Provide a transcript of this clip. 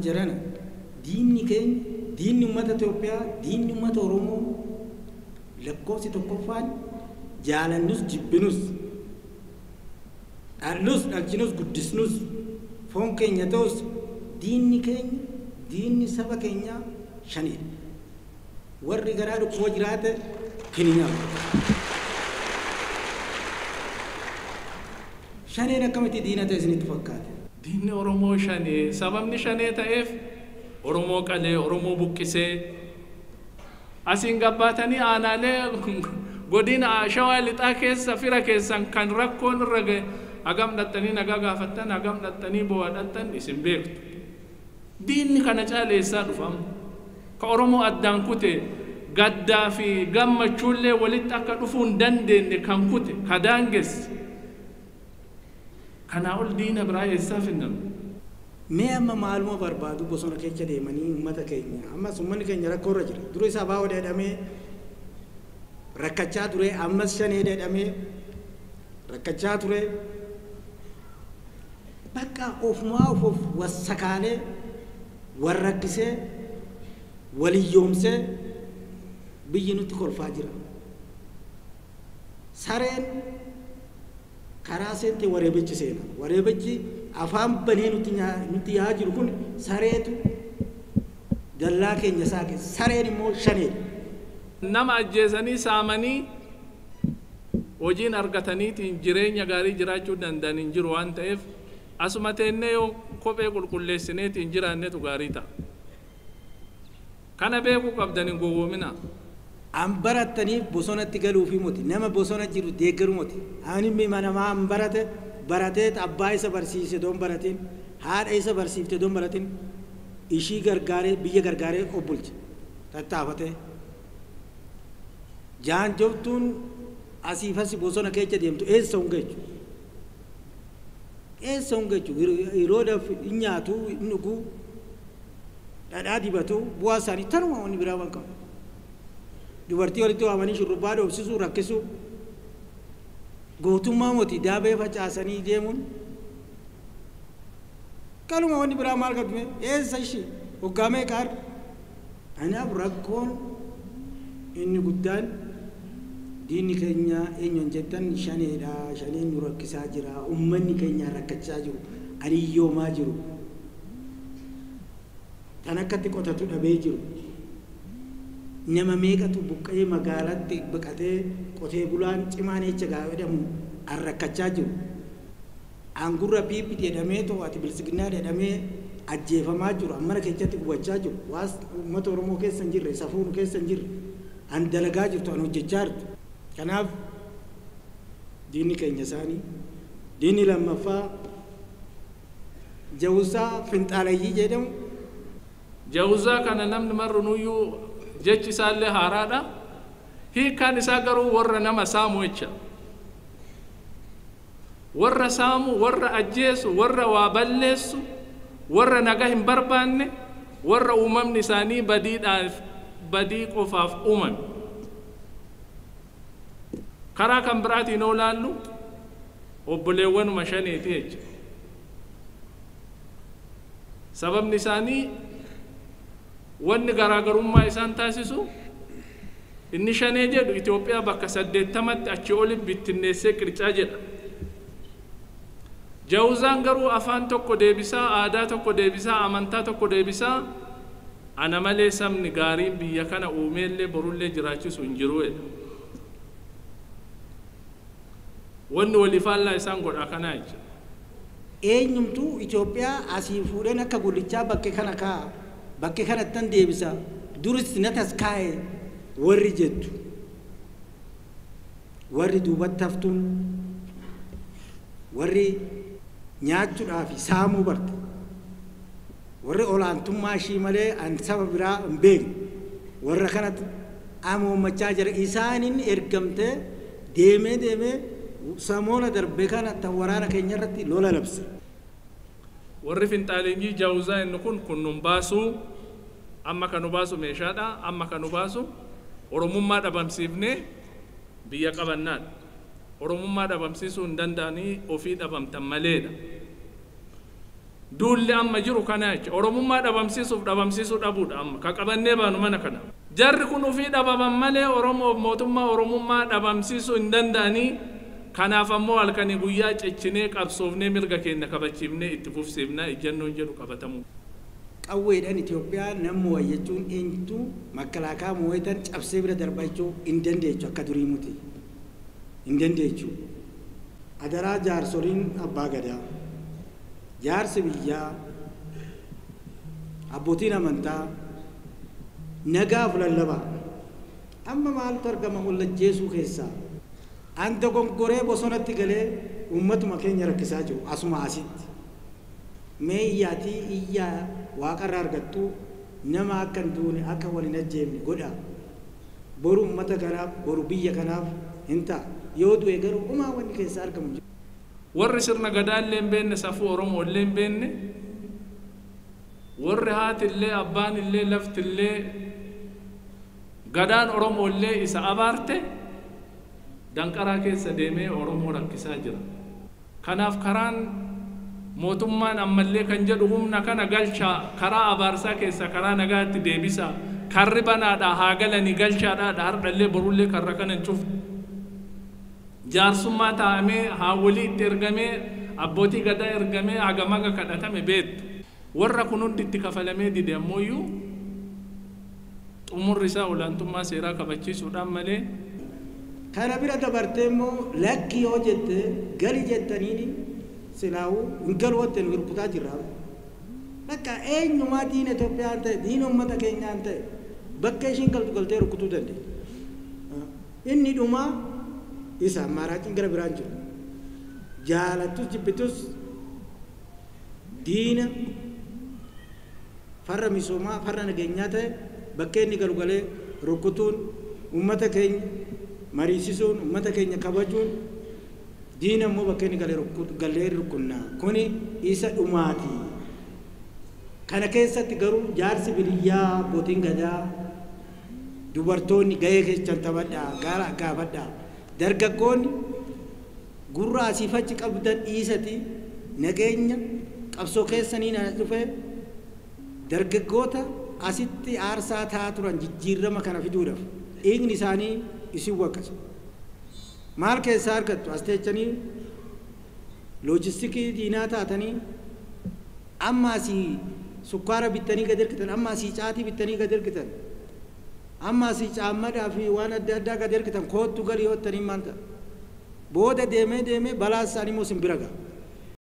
Jarana diinni keenya, diinni uummata Itoophiyaa, diinni uummata Oromoo lakkoofsi tokkoffaan jaalannus jibbinus, dhallus dhalchinus guddisnus, foon keenya ta'us diinni keenya, diinni saba keenyaa shanidha. Warri garaa dhukkuba jiraate kiniyaa. Shaneen akkamitti diina ta'e isinitti fakkaate? Diinni Oromoo shanee, sababni shanee ta'eef Oromoo qalee, Oromoo buqqisee, asiin gabbaatanii aanaalee godina Shawaa Lixaa keessa fira keessan kan rakkoon irra ga'e hagam dhattanii nagaa gaafattan, hagam dhattanii bo'aa dhattan isin beektu. Diinni kana caaleessaa dhufama. Ka Oromoo addaan kute gaddaa fi gammachuullee walitti akka dhufuu hin dandeenye kan kute, ka daangesse. Kanaa ol diina biraa eessaa finnamu? Mee amma maaluma barbaadu bosona keessa deemanii uummata keenya, ammas uummanni keenya rakkoo irra jira. Dura isaa baa'oo jedhamee rakkachaa ture, ammas shanee jedhamee rakkachaa ture. Bakka ofumaa of wassakaalee, warrakkisee, waliyyoomsee biyyi nutti kolfaa jira. Sareen karaa seente wareebichi seena. Wareebichi afaan banee nutti yaa'aa jiru kun sareetu dallaa keenya saaqe. Sareen immoo shaneedha. Nama ajjeesanii saamanii hojiin argataniitiin jireenya gaarii jiraachuu danda'an hin jiru waan ta'eef asuma teennee yoo kophee qulqulleessineetiin jiraannetu gaarii ta'a. Kana beekuu qabdan hin gowwoomina. An barattaniif bosonatti galuufi moti, nama bosona jiru deeggaru moti. Ani namaa an barate baratee abbaa isa barsiise doon baratiin, haadha isa barsiifte doon baratiin, ishii gargaaree biyya gargaaree obbulche tattaafatee. Jaanjoftuun asiif asi bosona keessa deemtu eessa hin geechu? Eessa hin geechu? Yeroo hin nyaatu, hin dhuguu, dhadhaa dibatu, bu'aa isaanii tanuma wanni biraa waan qabu. Dubartii walitti waamanii shurrubbaa dhoofsisuu, rakkisuu, gootummaa moti daabee facaasanii deemuun kaluma wanni biraa maal qabdu eessa ishee hoggaa meeqa har'a? Anaaf rakkoon inni guddaan diinni keenya eenyuun jettan shaneedha. Shaneen nu rakkisaa jira. Uummanni keenya rakkachaa jiru. Aliyyoomaa jiru. Tan akkatti qotatu dhabee jiru. Nama meeqatu buqqee magaalatti baqatee qotee bulaan cimaan echa gaafa jedhamu rakkachaa jiru. Angurra piippi jedhamee ati bilisiginaa jedhamee ajjeefamaa jiru. Ammana keessatti gubachaa jiru. Waas uummata Oromoo keessa hin jirre, safuun keessa hin jirre, an dalagaa jirtu, an hojjechaa jirtu. Kanaaf diinni keenya isaanii. Diinni lammaffaa jawusaa finxaalayyii jedhamu. Jawusaa kana namni marrunuyyuu jechi isaallee haaraadha. Hiikkaan isaa garuu warra nama saamu jecha. Warra saamu, warra ajjeesu, warra waa balleessu, warra nagaa hin barbaanne, warra uumamni isaanii badiidhaaf badii qofaaf uumame. Karaa kan biraatiin yoo ilaallu obboleewwanuma shaneeti jecha. Sababni isaanii wanni garaagarummaa isaan taasisu inni shanee jedhu Itoophiyaa bakka 80tti achi oli bittinneessee qircaa jedha. Jawuzaan garuu afaan tokko deebisaa, aadaa tokko deebisaa, amantaa tokko deebisaa, ana malee sabni gaariin biyya kana uumeellee borullee jiraachisu hin jiru jedha. Wanni waliifaallaa isaan godha kanaa jechuudha. Eenyumtuu Itoophiyaa asii fuudheen akka gullichaa bakkee kana kaa'a, bakkee kanattan deebisa, duris na tas kaa'e warri jettu. Warri duubatti haftuun, warri nyaachuudhaaf saamuu barte, warri olaantummaa ishii malee an saba biraa hin beekne, warra kanatti amoommachaa jira. Isaaniin ergamtee deemee deemee samoona darbe kana tan waraana keenya irratti lola labse. Warri finxaaleenjii jawuzaa inni kun kun nun baasuu, amma kan nu baasu meeshaadha, amma kan nu baasu Oromummaa dhabamsiifnee biyya qabannaadha. Oromummaa dhabamsiisuu hin danda'anii ofii dhabamtan maleedha. Duulli amma jiru kana jecha Oromummaa dhabamsiisuuf dhabamsiisuu dhabuudha amma ka qabannee baanu mana kana. Jarri kun ufii dhabaman malee Oromoof mootummaa Oromummaa dhabamsiisuu hin danda'anii. Kanaaf ammoo halkanii guyyaa cichinee qabsoofnee mirga keenya kabachiifnee itti fufsiifnaa ejjennoon jedhu qabatamu. Qawweedhaan Itoophiyaa namni wayyachuun eenyutu makalaakaa moo'etan cabsee bira darbachuu hin dandeechu akka durii muti. Hin dandeechu. Adaraa jaarsoliin abbaa gadaa, jaarsi biyyaa, abbootiin amantaa nagaaf lallabaa. Amma maaltu argama wallajjeesuu keessaa? Anta gongoree bosonatti galee uummatuma keenya rakkisaa jiru asuma asitti. Mee iyyaatii iyyaa waaqarraa argattu nama akka hin duune akka wal hin ajjeefne godha. Boru uummata kanaaf boru biyya kanaaf hin ta'a. Yoo du'e garuu homaa wanni keessaa argamu jiru. Warri sirna gadaa illee hin beekne safuu Oromoo illee hin beekne warri haati illee abbaan illee lafti illee gadaan Oromoo illee isa abaarte danqaraa keessa deemee Oromoo rakkisaa jira. Kanaaf karaan mootummaan ammallee kan jedhu humna kana galchaa karaa abaarsaa keessa karaa nagaatti deebisa karri banaadhaa haa galanii galchaadhaa hardhallee borullee karra kana hin cufne. Jaarsummaa taa'amee haawwolii itti ergamee abbootii gadaa ergamee hagamaga kadhatame beektu. Warra kun hundi itti kafalamee dide ammoo xumurri isaa olaantummaa seeraa kabachiisuudhaan malee. Kana bira dabartee immoo lakki yoo jette gali jettaniini silaa'uu hin galu watte nu rukutaa jirra. Bakka eenyumaa diina Itoophiyaan ta'e diina uummata keenyaan ta'e bakka ishiin galtu galtee rukutuu dandeenya. Inni dhumaa isa ammaaraatiin gara biraan jiru. Jaalattus jibbitus diina farra misoomaa farra nageenyaa ta'e bakka inni galu galee rukutuun uummata keenya mariisisuun uummata keenya kabajuun diina immoo bakka inni galee rukunnaa kuni isa dhumaati. Kana keessatti garuu jaarsi biyyaa abbootiin gadaa dubartoonni gahee keessan taphadhaa gaara gaafadhaa dargaggoonni gurra asiif achi qabdan dhiisati nageenya qabsoo keessaniin as dhufee dargaggoota asitti aarsaa ta'aa turan jijjiirama kana fiduudhaaf dhiigni isaanii isin waqqasa. Maal keessaa argattu as teechanii loojistikii diinaa taatanii amma asii sukkaara bittanii gad ergitan amma asii caatii bittanii gad ergitan amma asii caammadhaa fi waan adda addaa gad ergitan koottu galii hoottanii maal ta'a. Booda deemee deemee balaa isaanii immoo isin bira ga'a.